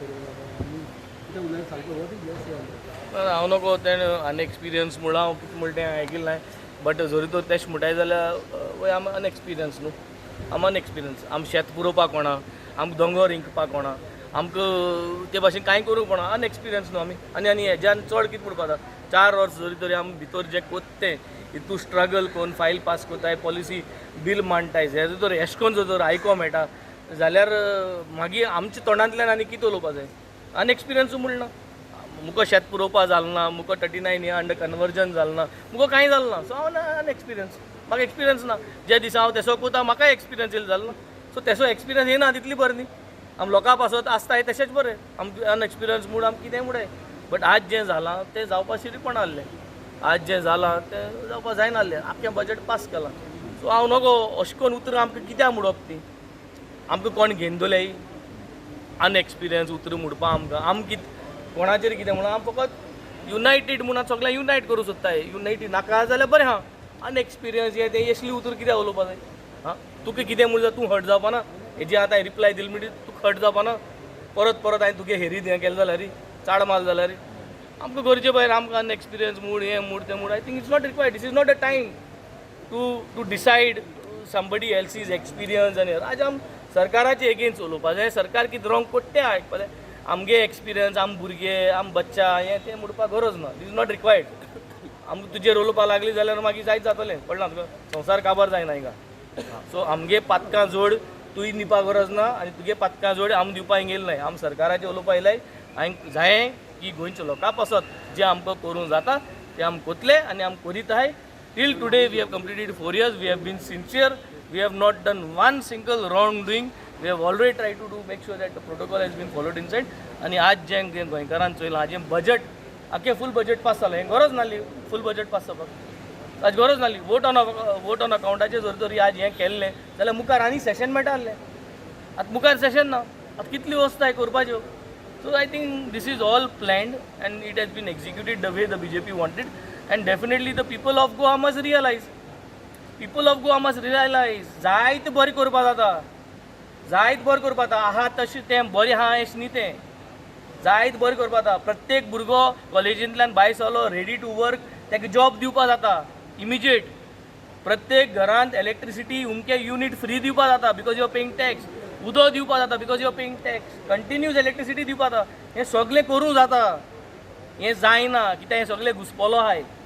करूं नाका आनी कितें उलयलें सारकें? What is your say? हांव नको तें अनएक्सपिरियन्स म्हणून हांव कितें म्हणटा तें आयकिल्लें नाय, बट जरी तर तेश म्हणटाय जाल्यार वय, आम अनएक्सपिरियन्स न्हू, आम अनएक्सपिरियन्स. आम शेत पुरोवपाक कोणा, आमकां दोंगोर इंकपाक कोणा, आमकां ते भाशेन कांय करूंक कोणा, अनएक्सपिरियन्स न्हू आमी. आनी आनी हेज्यान चड कितें म्हणपा जाता, 4 वर्स जरी तरी आमी भितर जें कोत्ता तें हितू स्ट्रगल करून फायल पास कोत्ताय, पॉलिसी बील मांडटाय, हें जर तर एशें कोन्न जर तर आयको मेळटा जाल्यार मागीर आमच्या तोंडांतल्यान आनी कितें उलोवपा जाय? अनएक्सपिरियन्स म्हण ना. मुको शेत पुरोवपा जालें ना, मुको 39 हे अंडर कन्वर्जन जालें ना, मुको कांय जालें ना. सो हांव ना अनएक्सपिरियन्स, म्हाका एक्सपिरियन्स ना. जे दिसा हांव तेसो कोता, म्हाकाय एक्सपिरियन्स येयलो जालो ना. सो तेसो एक्सपिरियन्स येना तितली बरें न्ही. आम लोकां पासत आसताय तशेंच बरें. आम अनएक्सपिरियन्स म्हूण आम कितेंय म्हणूं, बट आज जें जालां तें जावपा शिरीपण आहलें. आज जें जालां तें जावपा जायना आहलें. आख्खें बजट पास केलां. सो हांव नको अशें करून उतरां आमकां कित्याक म्हणप ती? आमकां कोण घेवन दवरल्याय अनएक्सपिरियन्स उतरां म्हणपा आमकां? आम कित कोणाचेर कितें म्हणून? आम फकत युनायटेड म्हणून सगळ्यांक युनायट करूंक सोदताय. युनायटेड नाका जाल्यार बरें आहा. अनएक्सपिरियन्स हें तें असली उतरां कित्याक उलोवपा जाय? आं, तुका कितें म्हूण तूं हर्ट जावपा ना? हेजी आतां रिप्लाय दिली म्हणटी तुका हर्ट जावपा ना? परत परत हांवें तुगे हेरीत हें केलें जाल्यार, चाड माल जाल्यार, आमकां गरजे भायर आमकां अनएक्सपिरियन्स म्हूण, हें म्हूण, तें म्हूण, I think it's not required. This is not a time to decide somebody else's experience. आनी आज आम सरकाराचे एगेन्स्ट उलोवपा जाय, सरकार कितें रॉंग कोत्ता तें आयकपा जाय. आमगे एक्सपिरियन्स, आम भुरगे, आम बच्चा, हें तें म्हणपाक गरज ना. This is not required. आमकां तुजेर उलोवपाक लागली जाल्यार मागीर जायत जातलें, कळना तुका? संवसार काबार जायना हिंगा. सो आमगे पातकां जोड तूंय दिवपा गरज ना आनी तुगे पातकां जोड आम दिवपा हिंग येयले नाय. आम सरकाराचेर उलोवपा येयलाय. हांवें जायें की गोंयच्या लोकां पासत जें आमकां करूंक जाता तें आम कोतले आनी आम करीत आहाय. Till today we have completed 4 years. We have been sincere. We have not done one single wrong doing. We have already try to do make sure that the protocol has been followed inside. आनी आज जें गोंयकारान चोयलां, जें budget, आख्खें फूल budget pass जालें, हें गरज नासली फूल budget pass जावपाक. आज गरज नासली. वोट ऑन अकाउंटाचेर जर तरी आज हें केल्लें जाल्यार मुखार आनी सेशन मेळटा आहलें. आतां मुखार सेशन ना. आतां कितल्यो वस्तू करपाच्यो? So I think this is all planned and it has been executed the way the BJP wanted, and definitely the people of Goa must realize, people of Goa must realize, जायत बरें करपा जाता, जायत बरें करपा जाता. आहा तशें तें बरें आहा अशें न्ही तें. जायत बरें करपा जाता. प्रत्येक भुरगो कॉलेजींतल्यान भायर सरलो, रेडी टू वर्क, ताका जॉब दिवपा जाता इमिजिएट. प्रत्येक घरांत इलेक्ट्रिसिटी उमके युनीट फ्री दिवपा जाता because you are paying tax. उदक दिवपा जाता because you are paying tax. Continuous electricity दिवपा जाता. हें सगळें करूं जाता. हें जायना कित्याक हें सगळें घुसपोलो आहाय.